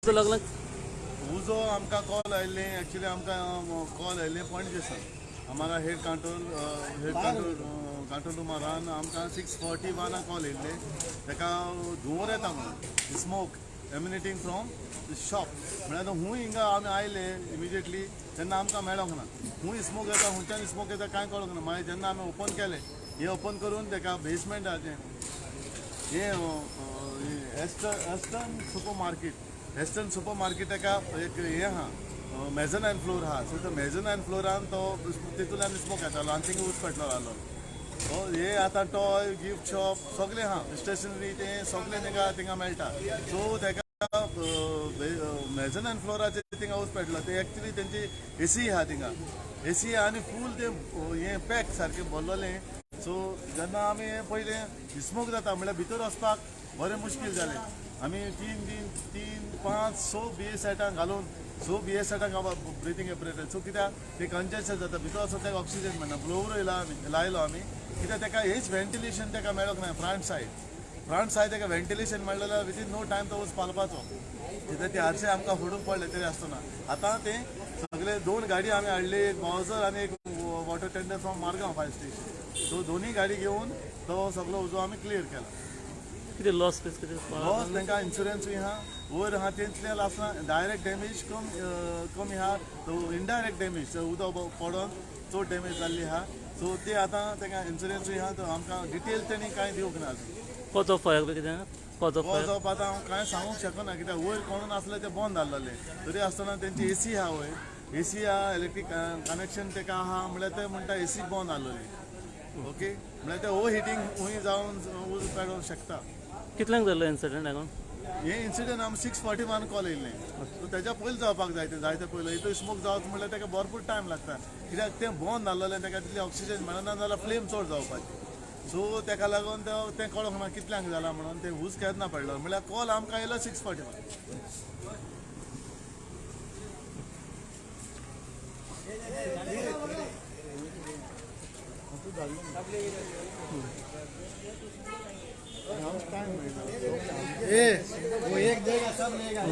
लागला उजो आमकां कॉल आयिल्ले, एक्चुली आमकां कॉल आयिल्ले पणजे सावन. आम्हाला head control head control control रुमारान आमकां 6:41 कॉल येयल्ले, ताका धुंवर येता म्हणून, स्मोक एमिनेटींग फ्रॉम शॉप. म्हळ्यार आतां हूंय हिंगा आमी आयले इमिजिएटली तेन्ना आमकां मेळोंक ना. हूंय स्मोक येता, हुंयच्यान स्मोक येता कांय कळोंक ना. मागीर जेन्ना आमी ओपन केलें, हें ओपन करून ताका बेसमेंटाचें हे astern super market, astern super market ताका एक हें आहा, मेजनायन फ्लोर आहा. सो तो मेजनायन फ्लोरान तो तितूंतल्यान स्मोक येतालो आनी थिंगा उज पेटलो आहलो. सो हे आतां टॉय, गिफ्ट शॉप सगळें आहा, स्टेशनरी तें सगळें तांकां थिंगा मेळटा. सो ताका मेजनायन फ्लोराचेर थिंगा उज पेटलो. ते एक्चुली तेंची एसी आहा थिंगा, एसी आहा आनी फूल तें हें पॅक सारकें भरलेलें. सो जेन्ना आमी पयलें स्मोक जाता म्हणल्यार भितर वचपाक बरें मुश्कील जालें. आमी तीन तीन तीन पांच स बी ए सेटां घालून, स बी ए सेटां ब्रिथींग एपरेटर. सो कित्याक ते कंजेशन जाता, भितर वचून ताका ऑक्सिजन मेळना. ब्लोवर येयला आमी लायलो आमी, कित्याक ताका हेच व्हेंटिलेशन ताका मेळोंक ना. फ्रंट सायड, फ्रंट सायड ताका व्हेंटिलेशन मेळ्ळें जाल्यार विदीन नो टायम तो वच पालपाचो. कित्याक ते आरशे आमकां फोडूंक पडले तरी आसतना आतां ते सगळे दोन गाडी आमी हाडली, एक बावजर आनी एक water tender from Margao fire station. So दोन्ही गाडी घेवन तो सगळो उजो आमी क्लियर केला. कितें लॉस कितें? लॉस तांकां इन्शुरन्सूय आहा, वयर आहा तेंतले आसना. डायरेक्ट डॅमेज कम कमी आहा, तो इनडायरेक्ट डॅमेज उदक पडोन चड डॅमेज जाल्ली आहा. सो ते आतां तांकां इन्शुरन्सूय आहा, तो आमकां डिटेल तेणी कांय दिवंक ना अजून. कॉज ऑफ फायर कितें? Cause of cause fire of आतां हांव कांय सांगूंक शकना, कित्याक वयर कोणून नासलें, तें बंद आहलेलें. तरी आसतना तेंची एसी आहा वयर, एसी आहा, इलेक्ट्रीक कनेक्शन तेका आहा. म्हणल्यार ते म्हणटा एसी बंद आहलेली. ओके, म्हणल्यार ते ओवर हिटींग हूंय जावन उज पेटोवंक शकता. कितल्यांक जाल्लो इन्सिडंट हांगा? हे इन्सिडंट आम 6:41 कॉल येयल्लें. सो तेज्या पयलीं जावपाक जाय तें, जायते पयलीं. हितून स्मोक जावच म्हणल्यार तेका भरपूर टायम लागता, कित्याक तें बंद आहलेलें, तेका तितली ऑक्सिजन मेळना जाल्यार फ्लेम चड जावपाची. सो तेका लागून तें कळोंक ना कितल्यांक जाला म्हणून, तें हूज केन्ना पडलो. म्हणल्यार कॉल आमकां येयलो 6:41. ए वो एक देगा, सब लेगा.